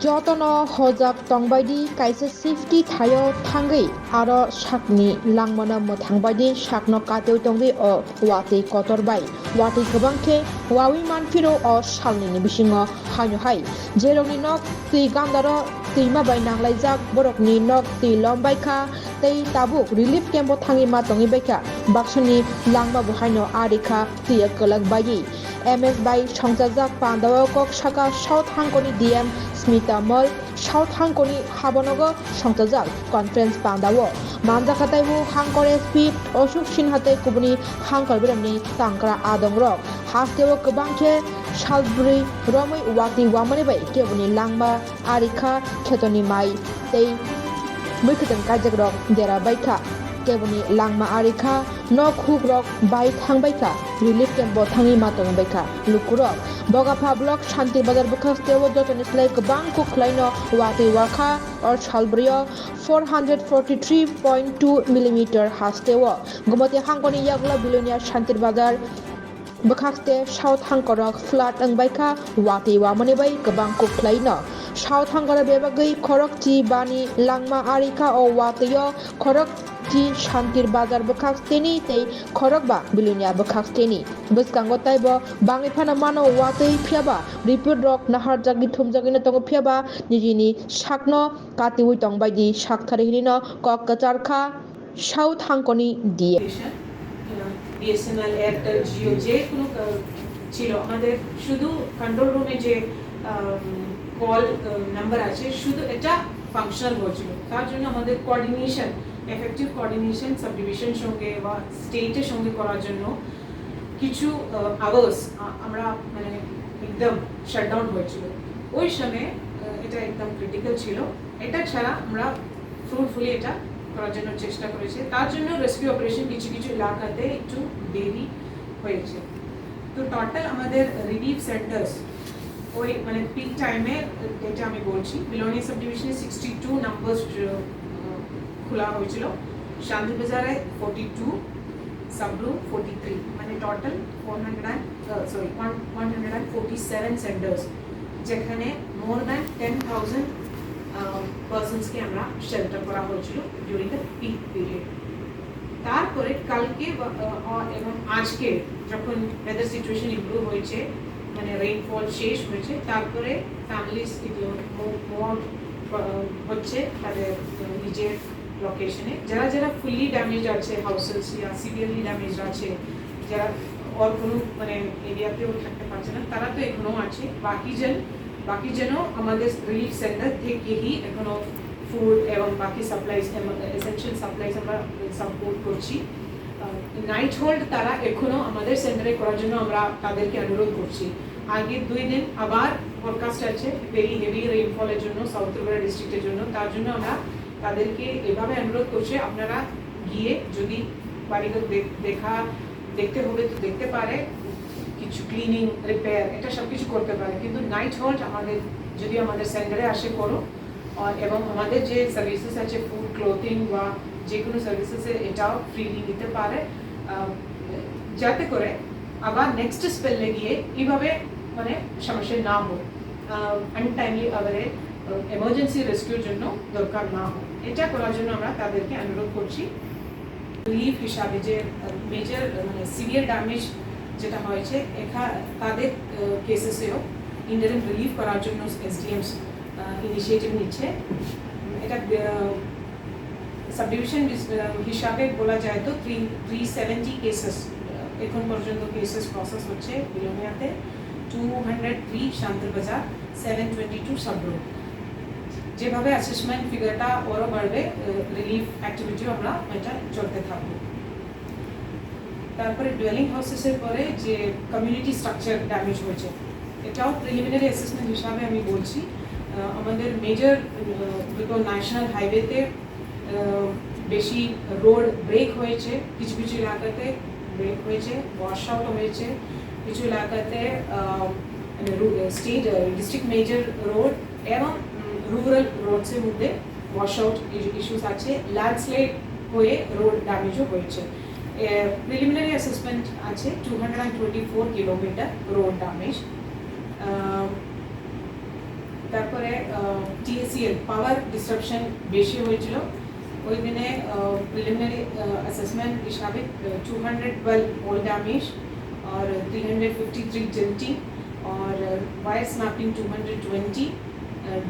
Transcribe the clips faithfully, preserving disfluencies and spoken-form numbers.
Jotono hojak tongbaidi kaisa safety thaio thangwi aro sakni langmano mwthangbaidi sakno katiwi tongwi o watwi kotor bai watwi kwbang khe wawi manphiro o salnini bisingo haino hai jerokni nok twi gandaro twima bai nanglaijak borokni nok twi lombaikha tei tabuk relief camp o thangwi ma tongwi baikha baksani langma bo haino arikha twiya kwlak baiwi. M S bai songchajak pandao kok saka South Hangkoni D M Smita Mall, South Hangkoni habonogo songchajak conference pandao manjakha taibo Hangkor S P Ashok Sinha tei kubuni Hangkor beremni tangkra adongrok. Hasteo kwbang khe salbrwi romwi watwi wamani bai keboni langma arikha khetoni mai tei bwkhwtwng kaijakrok dera baikha. Keboni langma arikha nok hukrok bai thangbaikha relief camp bo thangwi ma tongbaikha lukurok. Bogapha block Shantir Bazar bwkhaksteo jotoni slai kwbang kuk khlaino watwi wakha o salbrwio four hundred forty three point two millimeter hasteo Gumati Hangkoni yagulo Bilonia Shantir Bazar bwkhakste South Hangkorok flood wngbaikha watwi wamani bai kwbang kuk khlaino. South Hangkora bebagwi khorokchi bani langma arikha o watwio khorokchi Shantir Bazar bwkhaksteni tei khorokba Bilonia bwkhaksteni. Bwskango taibo bangwi phano mano watwi phiyaba report rok naharjagwi thumjagwino tongo phiyaba nijini sakno katiwi tongbaidi sakthari hinino kok kwcharkha South Hangkoni D M. BSNL, Airtel, Jio যে কোনো ক- ছিল, আমাদের শুধু কন্ট্রোল রুমে যে call number আছে শুধু এটা ফাংশনাল হয়েছিল। তার জন্য আমাদের coordination, effective coordination sub division সঙ্গে বা স্টেটের সঙ্গে করার জন্য কিছু আওয়ার্স আমরা মানে একদম শাটডাউন হয়েছিল। ওই সময় আহ, এটা একদম ক্রিটিক্যাল ছিল। এটা ছাড়া আমরা ফ্রুটফুলি এটা করার জন্য চেষ্টা করেছি। তার জন্য রেস্কিউ অপারেশন কিছু কিছু এলাকাতে একটু দেরি হয়েছে। তো টোটাল আমাদের রিলিফ সেন্টার্স ওই মানে পিক টাইমে, এটা আমি বলছি, বিলোনিয়া সাব ডিভিশনে সিক্সটি টু নাম্বার খোলা হয়েছিল, শান্তিবাজারে forty two, Sabroom forty three, মানে total four hundred and sorry one one hundred and forty seven centres, যেখানে মোর দ্যান টেন থাউজেন্ড পার্সনসকে আমরা শেল্টার করা হয়েছিল ডিউরিং দ্য পিক পিরিয়ড। তারপরে কালকে বা- আহ, এবং আজকে যখন ওয়েদার সিচুয়েশন ইমপ্রুভ হয়েছে, মানে রেইনফল শেষ হয়েছে, তারপরে ফ্যামিলিজ মোর হচ্ছে তাদের আহ, নিজের লোকেশনে। যারা যারা ফুললি ড্যামেজ আছে, হাউসেস ইয়া সিভিয়ারলি ড্যামেজ আছে, যারা ওর কোনো মানে এরিয়াতেও থাকতে পারছে না, তারা তো এখনো আছে। বাকি জন বাকি যেন আমাদের রিলিফ সেন্টার থেকেই এখনো ফুড এবং বাকি সাপ্লাইজ, এসেনশিয়াল সাপ্লাইজ আমরা সাপোর্ট করছি। নাইট হোল্ড তারা এখনো আমাদের সেন্টারে করার জন্য আমরা তাদেরকে অনুরোধ করছি। আগে দুই দিন আবার ফোরকাস্ট আছে ভেরি হেভি রেইনফলের জন্য সাউথ ত্রিপুরা ডিস্ট্রিক্টের জন্য, তার জন্য আমরা তাদেরকে এভাবে অনুরোধ করছি, আপনারা গিয়ে যদি বাড়িঘর দেখ- দেখা দেখতে হবে তো দেখতে পারে, কিছু ক্লিনিং, রিপেয়ার, এটা সব কিছু করতে পারে, কিন্তু নাইট হোল্ড আমাদের যদি আমাদের সেন্টারে আসে করো, আহ, এবং আমাদের যে সার্ভিসেস আছে ফুড, ক্লোথিং বা যে কোনো সার্ভিসেসে এটাও ফ্রিলি নিতে পারে, আহ, যাতে করে আবার নেক্সট স্পেলে গিয়ে এইভাবে মানে সমস্যা না হোক, আনটাইমলি আওয়ারে এমার্জেন্সি রেস্কিউর জন্য দরকার না হোক, এটা করার জন্য আমরা তাদেরকে অনুরোধ করছি। রিলিফ হিসাবে যে মেজর মানে সিভিয়ার ড্যামেজ যেটা হয়েছে এখা- তাদের কেসেসেও ইন্টারিম রিলিফ করার জন্য এসডিএমস ইনিশিয়েটিভ নিচ্ছে। উম, এটা সাব ডিভিশন হিসাবে বলা যায় তো থ্রি থ্রি সেভেন্টি কেসেস এখন পর্যন্ত কেসেস প্রসেস হচ্ছে বিলোনিয়াতে, টু হান্ড্রেড থ্রি শান্তির বাজার, সেভেন টোয়েন্টি টু সাবরুম। যেভাবে অ্যাসেসমেন্ট ফিগারটা ওরও বাড়বে, রিলিফ অ্যাক্টিভিটিও আমরা এটা চলতে থাকবো। তারপরে ডুয়েলিং হাউসেসের পরে যে কমিউনিটি স্ট্রাকচার ড্যামেজ হয়েছে, এটাও প্রিলিমিনারি অ্যাসেসমেন্ট হিসাবে আমি বলছি। আহ, আমাদের মেজর দুটো ন্যাশনাল হাইওয়েতে আহ, বেশি রোড ব্রেক হয়েছে, কিছু কিছু এলাকাতে ব্রেক হয়েছে, ওয়াশ আউট হয়েছে, কিছু এলাকাতে আহ, মানে রু- state uh, district major road এবং রুরাল রোডসের মধ্যে ওয়াশ আউট ইস্যুস আছে, ল্যান্ডস্লাইড হয়ে রোড ড্যামেজও হয়েছে। প্রিলিমিনারি অ্যাসেসমেন্ট আছে two hundred and twenty four kilometre road damage. তারপরে টিএসিএল পাওয়ার ডিসরাপশন বেশি হয়েছিল। ওই দিনে প্রিলিমিনারি অ্যাসেসমেন্ট হিসাবে two hundred twelve pole damage আর থ্রি হান্ড্রেড ফিফটি থ্রি জেন্টিং আর wire snapping two hundred twenty,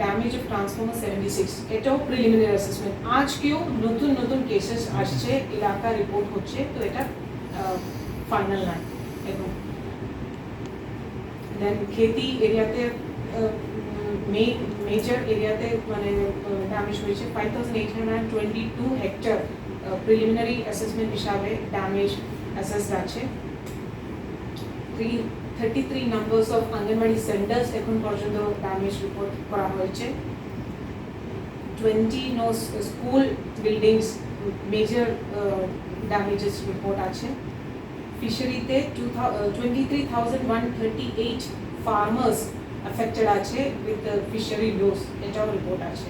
damage of transformer seventy six. এটাও প্রিলিমিনারি অ্যাসেসমেন্ট। আজকেও নতুন নতুন কেসেস আসছে, এলাকা রিপোর্ট হচ্ছে, তো এটা ফাইনাল নয় এখন। দেন খেতি এরিয়াতে মেইন মেজর এরিয়াতে মানে ড্যামেজ হয়েছে। Five thousand eight hundred twenty two hectare preliminary assessment হিসাবে ড্যামেজ অ্যাসেসড আছে। Three thirty three numbers of anganwadi centres এখন পর্যন্ত ড্যামেজ রিপোর্ট করা হয়েছে। Twenty no school buildings major damages report আছে। ফিশারিতে two twenty three thousand one thirty eight farmers affected আছে with fishery loss, এটাও রিপোর্ট আছে।